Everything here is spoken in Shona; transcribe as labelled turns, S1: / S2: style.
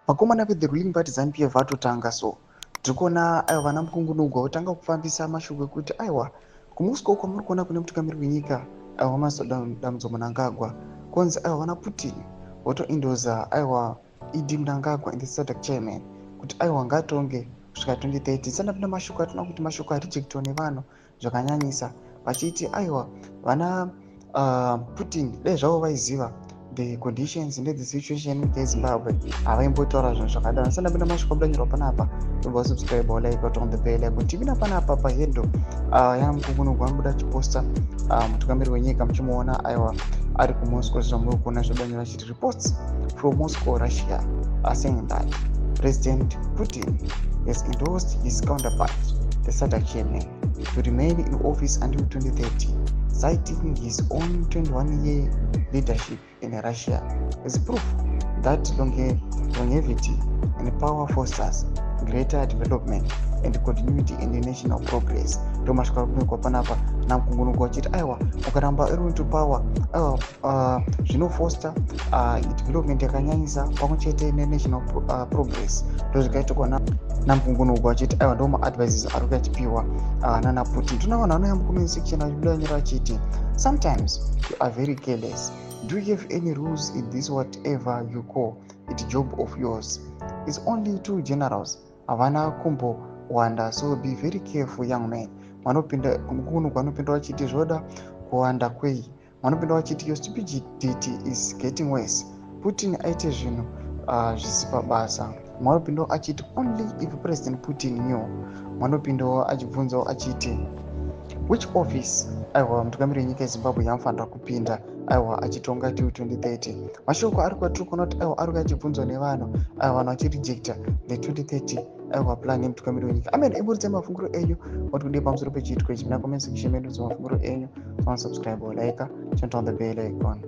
S1: Vakomana ve the ruling party ZANU-PF vatotanga. So tiri kuona, aiwa, vana Mukungunugwa votanga kufambisa mashoko ekuti, aiwa, kuMoscow kwamuri kuona kune mutungamiri wenyika, aiwa, Dambudzo Mnangagwa, konzi, aiwa, vana Putin votoendorsa, aiwa, ED Mnangagwa and the SADC chairman kuti, aiwa, ngatonge kusvika 2030. Sandapinda mashoko atinoona kuti mashoko arejectwa nevanhu zvakanyanyisa, vachiti, aiwa, vana Putin dai zvavo vaiziva the conditions ne the situation yeZimbabwe, havaimbotaura zvinhu zvakadaro. Sandapinda mashoko abudanyorwa panapa, tobva subscribe, like, on the bell icon. Tipinda panapa pahandle yaMukungunugwa, anobuda achiposta mutungamiri wenyika, muchimuona, aiwa, ari kuMoscow. Zvamuri kuona zvabudanyora achiti, "Reports from Moscow, Russia are saying that President Putin has endorsed his counterpart, the SADC chairman, to remain in office until 2030, citing his own 21-year leadership in Russia as proof that longevity in power fosters greater development and continuity in the national progress." Ndo mashoko ari kunyogwa panapa naMukungunugwa, achiti, aiwa, ukaramba uri into power, aiwa, zvinofoster development yakanyanyisa pamwe chete nenational progress. Ndo zvikaitwa naMukungunugwa, achiti, aiwa, ndo maadvices ari kuachipiwa nana Putin. Tona vanhu vanouya mucomment section achibuda nyora achiti, "Sometimes you are very careless. Do you have any rules in this whatever you call it job of yours? It's only two generals, havana kumbowanda, so be very careful, young man." Vanopinda Mukungunugwa anopinda vachiti, "Zvoda kuwanda kwei?" Vanopinda vachiti, "Your stupidity is getting worse. Putin aite zvinhu zvisi pabasa." Mwanopindawo achiti, "Only if President Putin knew." Mwanopindawo achibvunzawo achiti, "Which office, aiwa, mutungamiri wenyika yeZimbabwe yamufanira kupinda, aiwa, achitonga till 2030?" Mashoko ari kwatiri kuona kuti, aiwa, ari kuachibvunzwa nevanhu, aiwa, vanhu vachirejecta the 2030, aiwa, plan yemutungamiri wenyika. Amen. Iburitse mafungiro enyu wati kudii pamusoro pechiitiko ichi muna comment section medu. Mafungiro enyu, subscribe, like, turn on the bell icon.